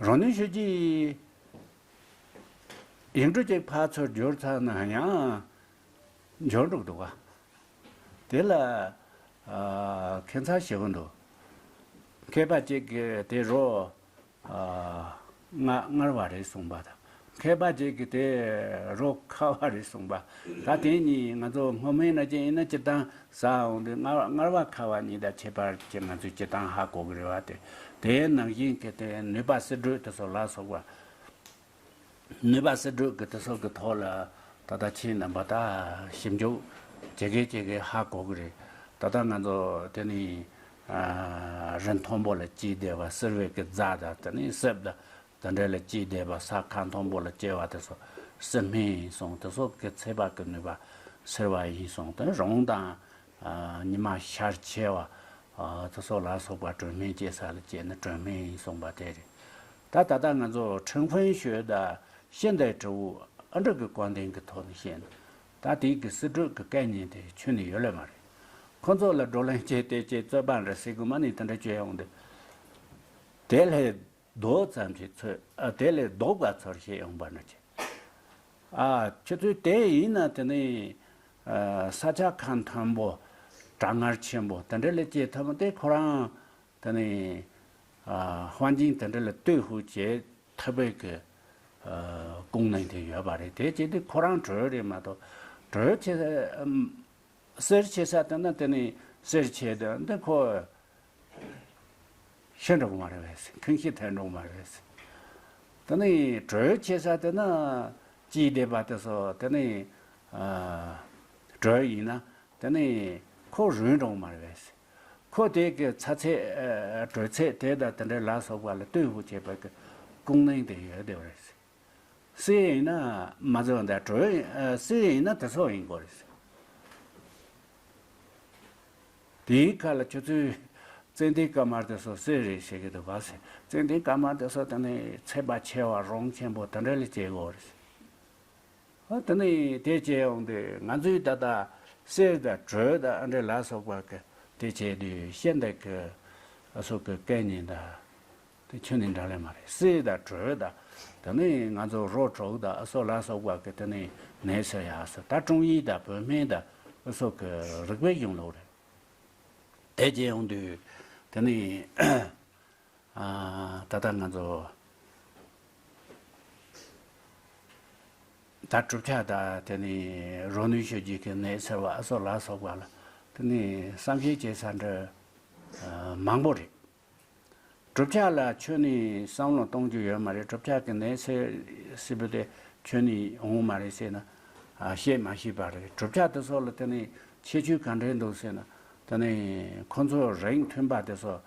རོ་སྣུད་ཞུ་རྒྱུ་ཡིག་འབྲུ་གཅིག་ཕར་ཚུར་བསྒྱུར་ཚར་ན་ཡང་འབྱོར་འགྲོ་གི་འདུག་ག་དེ་ལ་ཨ། ཁྱད་མཚར་ཞེ་པོ་འདུག་མཁས་པ་གཅིག་གིས་དེ་རོ་ཨ། མངར་མངར་བ་རེད་གསུངས་པ་དང་། མཁས་པ་གཅིག་གིས་དེ་རོ་ཁ་བ་རེད་གསུངས་པ། ད་དེ་གཉིས་ང་ཚོ་སྔོན་མའི་ན་ཅི་ཡིན་ན་སྤྱིར་བཏང་ཟ་འོང་དུས་མངར་མངར་བ་ཁ་བ་གཉིས་དང་ཁྱད་པར་གྱིས་ང་ཚོས་སྤྱིར་བཏང་ཧ་གོ་གི་རེད་བ། དེ་དེའི་ནང་བཞིན་གྱི་དེ་ནུས་པ་བསིལ་དྲོད་དེ་ཚོ་ལ་སོགས་པ། ནུས་པ་བསིལ་དྲོད་ཀྱི་དེ་ཚོ་གི་ཐོག་ལ་ད་ལྟ་ཁྱེད་རྣམ་པ་ད་ཞིབ་འཇུག་བྱེད་དགོས་བྱེད་དགོས་ཧ་གོ་གི་རེད། ད་ལྟ་ང་ཚོ་དེ་ནི་ཨ། རི་མཐོན་པོ་ལ་སྐྱེས་བསྡད་པ་བསིལ་བའི་གི་རྫ་དང་དེ་ནི་སྲིབ་དང་དེ་འདྲ་ལ་སྐྱེས་བསྡད་པ། ས་ཁ་མཐོན་པོ་ལ་སྐྱེ་བ་དེ་ཚོ་བསིལ་སྨན་ཡིན་གསུངས། དེ་ཚོ་གི་ཚད་པ་གི་ནུས་པ་བསིལ་བ་ཡིན་གསུངས། དེ་རོང་དང་ཨ། ཉི་མ་ཤར་ཆེ་བ་ཨ། དེ་ཚོ་ལ་སོགས་པ་དྲོད་སྨན་སྐྱེ་ས་ལ་སྐྱེས་ནི་དྲོད་སྨན་ཡིན་གསུངས་པ་དེ་རེད། ད་ད་ལྟ་ང་ཚོ་ཁྲིན་ཧྥན་ཞོལ་དང་ཤིན་ཏའི་དྲིལ་བུ་ཨ་འབྲུག་གི་བཀའ་བསྟན་གྱི་ཐོག་ནས་བཤད་ན། ད་དེའི་གི་བསིལ་དྲོད་ཀྱི་སྐད་སྙན་དེ་ཁྱོན་ནས་ཡོད་ལེ་མ་རེད། ཁོ་ཚོ་ལ་བགྲོ་གླེང་བྱས་ཏེ་ཅེས་རྩོད་པ་འདྲ་སྲིད་གི་མ་ནི་དེ་འདྲ་བྱས་ཡོང་དུས། དེ་ལས་ལྡོག་ཙམ་ཞིག་ཚོད་ཨ། དེ་ལས་ལྡོག་པ་ཚོར་བཤད་ཡོང་པ་འདྲ་ཅིག་ཨ། ཁྱོད་ཚོས་དེ་ཡིན་ན་དེ་ནི་ཨ། ས་ཆ་ཁ་མཐོན་པོ་གྲང་ངར་ཆེན་པོ་དེ་འདྲ་ལ་སྐྱེ་ཐུབ་མ་དེ་ཁོ་རང་དེ་ནི་ཨ། དཔལ་འབྱིན་དེ་འདྲ་ལ་ལྟོས་ཧུ་བྱེད་ཐུབ་པའི་གི་ཨ། ཀུན་སློང་དེ་ཡོད་པ་རེད། དེ་བྱེད་དུས་ཁོ་རང་དྲོད་རེད་མ་གཏོགས་དྲོད་ཆེ་ས་ཨམ། གསེར་ཆེ་ས་དེ་ན་དེ་ནི་གསེར་ཆེ་དེ་འདི་ཁོ་ཤི་འགྲོ་གི་མ་རེད་པས། ཁུངས་ཤིག་ཐལ་འགྲོ་གི་མ་རེད་པས། དེ་ནི་དྲོད་ཆེ་ས་དེ་ན་ཅི་བསྡད་པ་དེ་ཚོ་དེ་ནི་ཨ། དྲོད་ཡིན་ན་དེ་ནི་ཁོ་རུལ་འགྲོ་གི་མ་རེད་པས། ཁོ་དེ་གི་ཚ་ཚད་ཨ། དྲོད་ཚད་དེ་དང་དེ་འདྲའི་ལ་སོགས་པ་ལ་ལྟོས་ཧུ་བྱེད་པ་གི་ཀུན་སློང་དེ་ཡོད་བསྡད་པ་རེད། གསེར་ཡིན་ན་མ་བཟོ་འདྲ་དྲོད་ཨ། གསེར་ཡིན་ན་དེ་ཚོ་ཡིན་དགོས་རེད། དེའི་ཁ་ལ་ཁྱོད་ཚོས་ཙན་དན་དཀར་དམར་དེ་ཚོ་གསེར་རེད་བཤད་ཀྱི་འདུག་ག་ཟེར། ཙན་དན་དཀར་དམར་དེ་ཚོ་དེ་ནི་ཚད་པ་ཆེ་བ་རོང་ཆེན་པོ་དེ་འདྲ་ལ་སྐྱེ་དགོས་རེད། ཨ། དེ་ནི་དེ་བྱས་ཡོང་དུས་ང་ཚོའི་ད་ལྟ་གསེར་དང་དྲོད་དང་ཨ་འདྲ་ལ་སོགས་པ་གི་དེ་བྱས་དུས་ཤིན་ཏུ་གི་ཨ་སོགས་ཀྱི་སྐད་སྙན་དང་དེ་ཁྱོན་ནས་འདྲ་ལེ་མ་རེད། གསེར་དང་དྲོད་དང་དེ་ནི་ང་ཚོ་རོ་དྲུག་དང་ཨ་སོགས་ལ་སོགས་པ་གི་དེ་ནི་ནས་ཟེར་ཡག་སོགས་ད་ཀྲུང་ཡིག་དང་བོད་སྨན་དང་ཨ་སོགས་ཀྱི་རིག་པའི་གཞུང་ལུགས་རེད། དེ་བྱས་ཡོང་དུས་དེ་ནི་ཨ་ད་ལྟ་ང་ཚོ་ད་གྲུབ་ཆ་དང་དེ་ནི་རོ་ནུས་ཤོད་རྒྱུ་གི་གནས་ཟེར་བ་ཨ་སོགས་ལ་སོགས་པ་ལ་དེ་ནི་བསམ་ཤེས་བྱེད་ས་འདྲ་ཨ་མང་པོ་རེད། གྲུབ་ཆ་ལ་ཁྱོན་ནས་བསམ་བློ་གཏོང་རྒྱུ་ཡོད་མ་རེད། གྲུབ་ཆ་གི་གནས་ཚུལ་ཟེར་བུ་དེ་ཁྱོན་ནས་འོང་མ་རེད་ཟེར་ན་ཨ་བཤད་མ་ཤེས་པ་རེད། གྲུབ་ཆ་དེ་ཚོ་ལ་དེ་ནི་ཁྱད་ཆོས་ག་འདྲས་འདུག་ཟེར་ན་དེ་ནི་ཁོ་ཚོ་རིགས་མཐུན་པ་དེ་ཚོ་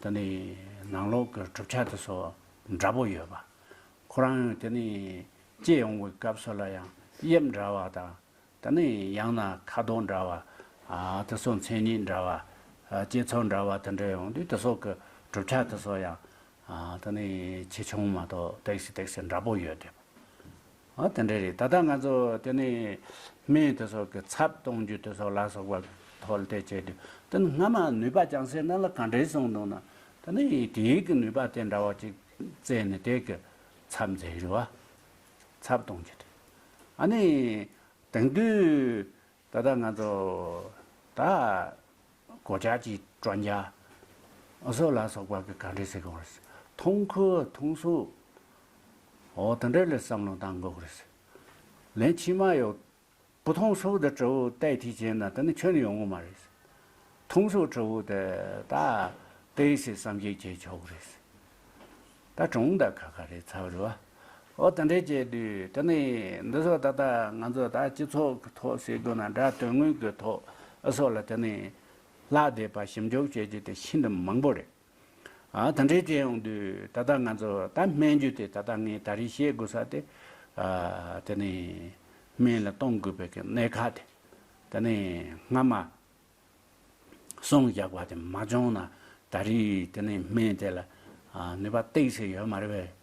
དེ་ནི་ནང་ལོགས་ཀྱི་གྲུབ་ཆ་དེ་ཚོ་འདྲ་པོ་ཡོད་པ། ཁོ་རང་དེ་ནི་སྐྱེ་ཡོང་བའི་སྐབས་སུ་ལ་ཡང་དབྱིབས་འདྲ་བ་དང་། ད་ནི་ཡང་ན་ཁ་དོག་འདྲ་བ། ཨ་དེ་ཚོ་མཚན་ཉིད་འདྲ་བ། ཨ་སྐྱེ་ཚུལ་འདྲ་བ་དེ་འདྲ་ཡོང་དུས་དེ་ཚོ་གི་གྲུབ་ཆ་དེ་ཚོ་ཡང་ཨ་ད་ནི་ཆེ་ཆུང་མ་གཏོགས་ཏོག་ཙམ་ཏོག་ཙམ་འདྲ་པོ་ཡོད་དེ། ཨ་དེ་འདྲ་རེད། ད་ལྟ་ང་ཚོ་དེ་ནི་སྨན་དེ་ཚོ་གི་ཚབ་གཏོང་རྒྱུ་དེ་ཚོ་ལ་སོགས་པ་ཐོག་ལ་དེ་བྱས་དུས་དེ་ནི་སྔ་མ་ནུས་པ་ཅང་ཟེར་ན་ལ་ག་འདྲའི་སོང་འདུག་ན་ད་ནི་དེའི་གི་ནུས་པ་དེ་འདྲ་བ་ཅིག་བཙལ་ནས་དེ་གི་ཚབ་མཛད་རེད་བ། ཚབ་གཏོང་རྒྱུ་དེ་ཨ་ནི། དེང་དུས་ད་ལྟ་ང་ཚོ་ད་གོ་ཆ་གི་དྲོ་འཇའ་ཨ་སོགས་ལ་སོགས་པ་གི་ག་འདྲས་ཟེར་གོ་རེད། མཐོང་ཁུལ་མཐོང་གཟུགས་འོ་དེ་འདྲས་ལ་བསམ་བློ་བཏང་དགོས་རེད། ལན་ཕྱི་མ་ཡོད་བུ་མཐོང་གཟུགས་དེ་གྲུ་བོ་བལྟས་ཐིག་བྱས་ན་དེ་ནི་ཁྱོན་ནས་ཡོང་གི་མ་རེད། མཐོང་གཟུགས་གྲུ་བོ་དེ་ད་ཏོག་ཙམ་བསམ་གཞིག་བྱེད་ཆོག་གི་རེད། ད་གྲུང་ད་ཁ་ཁ་རེད་ཚར་བ་རེད་བ། འོ་དེ་འདྲས་བྱས་དུས་དེ་ནི་འདི་ཚོ་ད་ལྟ་ང་ཚོ་ད་སྤྱི་ཚོགས་ཀྱི་ཐོག་ཟེར་དགོས་ན་འདྲ་དོན་དངོས་ཀྱི་ཐོག་ཨ་སོགས་ལ་དེ་ནི་ལྷག་བསྡད་པ་ཞིབ་འཇུག་བྱེད་རྒྱུ་དེ་ཤིན་ཏུ་མང་པོ་རེད། ཨ་དེ་འདྲས་བྱས་ཡོང་དུས་ད་ལྟ་ང་ཚོ་ད་སྨན་རྒྱུ་དེ་ད་ལྟ་ངས་ད་རེས་བཤད་དགོས་ས་དེ་ཨ་དེ་ནི་སྨན་ལ་གཏོང་དགོས་པའི་གི་གནད་ཁག་དེ་དེ་ནི་སྔ་མ། གསུངས་བཞག་པ་དེ་མ་བྱུང་ན་ད་རེས་དེ་ནས་སྨན་དེ་ལ་ནུས་པ་ཏོག་ཙམ་ཡོད་མ་རེད་པས་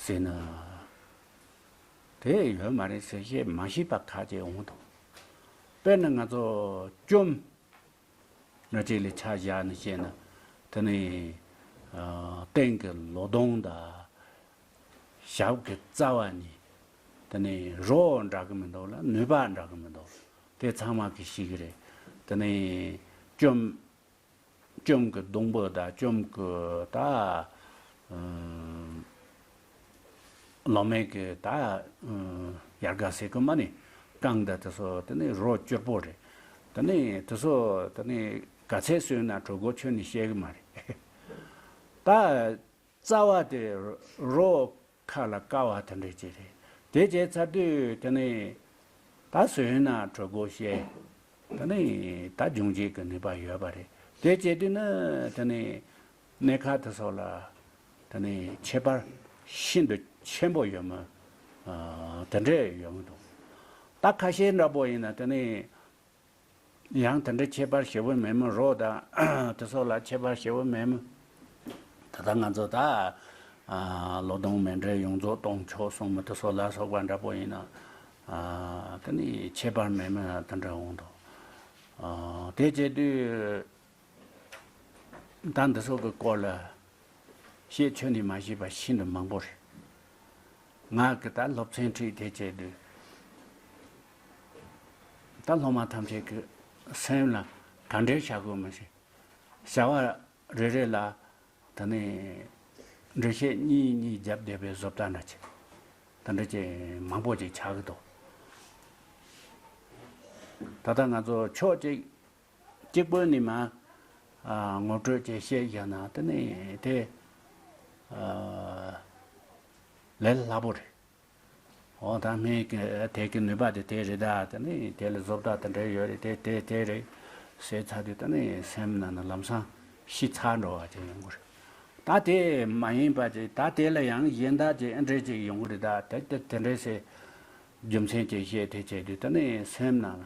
ཟེར་ན། དེ་ཡོད་མ་རེད་ཟེར་བཤད་མ་ཤེས་པ་ཁ་ཅིག་འོང་དང་། དཔེར་ན་ང་ཚོ་བཅོམ་ང་ཅིག་ལ་ཆ་བཞག་ནས་བཤད་ན་དེ་ནས་སྟེང་གི་ལོ་དོང་དང་། ཞབས་ཀྱི་རྩ་བ་ནས་དེ་ནས་རོ་འདྲ་གི་མི་འདུག་ལ་ནུས་པ་འདྲ་གི་མི་འདུག་དེ་ཚང་མ་གི་ཤེས་ཀྱི་རེད། དེ་ནས་བཅོམ་བཅོམ་གྱི་སྡོང་པོ་དང་བཅོམ་གྱི་ད་ལོ་མའི་གི་ད་ཡར་ག་ཟེར་གི་མ་ནི་རྐང་དང་དེ་ཚོ་དེ་ནས་རོ་སྐྱུར་པོ་རེད། དེ་ནས་དེ་ཚོ་དེ་ནས་ག་ཚད་བཟོས་ན་གྲོད་ཁོག་ཆོད་ནས་བཤད་གི་མ་རེད། ད། རྩ་བ་དེ་རོ་ཁ་ལ་དཀའ་བ་དེ་འདྲ་ཅིག་རེད། དེ་བྱས་ཚར་དུས་དེ་ནི་ད་ཟོས་ན་གྲོད་ཁོག་བཤལ། དེ་ནི་ད་འབྱུང་བྱེད་ཀྱི་ནུས་པ་ཡོད་པ་རེད། དེ་བྱས་དུས་ནི་དེ་ནི་གནས་ཁག་དེ་ཚོ་ལ་དེ་ནི་ཁྱད་པར་ཤིན་ཏུ་ཆེན་པོ་ཡོད་མོད། ཨ་དེ་འདྲས་ཡོད་མི་འདུག་ད་ཁ་ཤས་འདྲ་པོ་ཡིན་ན་དེ་ནི། ཡང་དེ་འདྲའི་ཁྱད་པར་ཞེ་པོ་མེད་མོད། རོ་དང་དེ་ཚོ་ལ་ཁྱད་པར་ཞེ་པོ་མེད་མོད། ད་ལྟ་ང་ཚོ་ད་ཨ་ལོ་དོང་མེ་འདྲའི་ཡོངས་རྫོགས་གཏོང་ཆོག་གསུངས་མོད། དེ་ཚོ་ལ་སོགས་པ་འདྲ་པོ་ཡིན་ན་ཨ་དེ་ནི་ཁྱད་པར་མེད་མོད། དེ་འདྲ་འོང་དོ། ཨ་དེ་བྱེད་དུས་ད་འདི་ཚོ་གི་སྐོར་ལ་བཤད་ཆོས་ནི་མ་ཤེས་པ་ཤིན་ཏུ་མང་པོ་རེད། ང་གི་ད་སློབ་ཚན་ཁྲིད་དེ་བྱས་དུས་ད་སློབ་མ་ཐམས་ཅད་ཀྱི་སེམས་ལ་ག་འདྲའི་བྱ་དགོས་མི་ཤེས། བྱ་བ་རེ་རེ་ལ་ད་ནི་འགྲེལ་བཤད་གཉིས་གཉིས་བརྒྱབ་བསྡད་པའི་བཟོ་ལྟ་འདྲ་ཅིག་ད་འདྲ་ཅིག་མང་པོ་ཅིག་ཆགས་ཀྱི་འདུག་ད་ལྟ་ང་ཚོ་ཕྱོགས་གཅིག་གཅིག་པོ་ནས་མ་ཨ་ངོ་སྤྲོད་ཅིག་བཤད་བཞག་ན་དེ་ནི་དེ་ཨ་ལས་སླ་པོ་རེད། འོ་ད་སྨན་གྱི་དེ་གི་ནུས་པ་དེ་དེ་རེད། ད་དེ་ནི་དེ་ལ་བཟོ་ལྟ་དེ་འདྲ་ཡོད་རེད། དེ་དེ་དེ་རེད་ཟེར་ཚར་དུས་དེ་ནི་སེམས་ནང་ན་ལམ་སང་ཤི་ཚར་འགྲོ་བ་ཅིག་ཡོང་གི་རེད། ད་དེ་མ་ཡིན་པ་ཅིག་ད་དེ་ལ་ཡང་གཞན་དག་ཅིག་ཨེ་འདྲས་ཅིག་ཡོང་གི་རེད། ད་དེ་དེ་དེ་འདྲས་ཟེར་རྒྱུ་མཚན་ཅིག་བཤད་དེ་བྱས་དུས་དེ་ནི་སེམས་ནང་ན།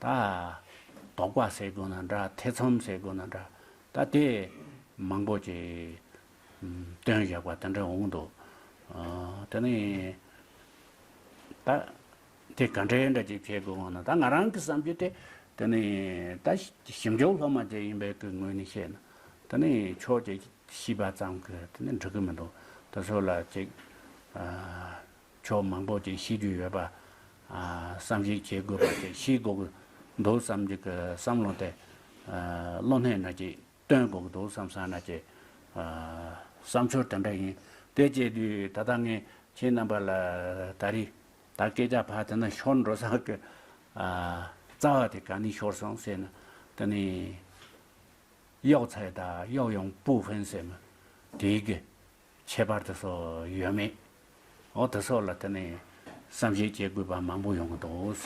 ད་དོགས་པ་ཟེར་དགོས་ན་འདྲ། ཐེ་ཚོམ་ཟེར་དགོས་ན་འདྲ། ད་དེ་མང་པོ་ཅིག་ཨམ་བཏོན་བཞག་པ་དེ་འདྲ་འོང་འདུག་ཨ་དེ་ནི་ད་དེ་ག་འདྲའི་འདྲ་ཅིག་བྱེད་དགོས་འོང་ན། ད་ང་རང་གི་བསམ་རྒྱུ་དེ་དེ་ནི་ད་ཞིབ་འཇུག་སློབ་མ་ཅིག་ཡིན་པའི་གི་ངོས་ནས་བཤད་ན་དེ་ནི་ཕྱོགས་ཅིག་ཤེས་པ་ཙམ་གྱིས་དེ་ནི་འགྲིག་གི་མི་འདུག་དེ་ཚོ་ལ་ཅིག་ཨ། ཕྱོགས་མང་པོ་ཅིག་ཤེས་རྒྱུ་ཡོད་པ། ཨ་བསམ་གཞིག་བྱེད་དགོས་པ་ཅིག་ཤེས་དགོས་ཀྱི་འདུག་བསམ་གྱི་གི་བསམ་བློ་དེ་ ཨ་བློ་སྣེ་ན་ཅིག་སྟོན་དགོས་ཀྱི་འདུག་བསམ་ས་ན་ཅིག་ཨ་བསམ་ཚུལ་དེ་འདྲ་ཡིན། དེ་བྱས་དུས་ད་ལྟ་ངས་ཁྱེད་རྣམ་པ་ལ་ད་རེས་ད་སྐད་ཆ་ཕར་དེ་ན་ཤོར་འགྲོ་ས་གི་ཨ་རྩ་བ་དེ་ག་ནས་ཤོར་སོང་ཟེར་ན། དེ་ནས་药材དང药用部分ཟེར་ན་དེའི་གི་ཁྱད་པར་དེ་ཚོ་ཡོད་མེད། འོ་དེ་ཚོ་ལ་དེ་ནས་བསམ་གཞིག་བྱེད་དགོས་པ་མང་པོ་ཡོང་གི་འདུག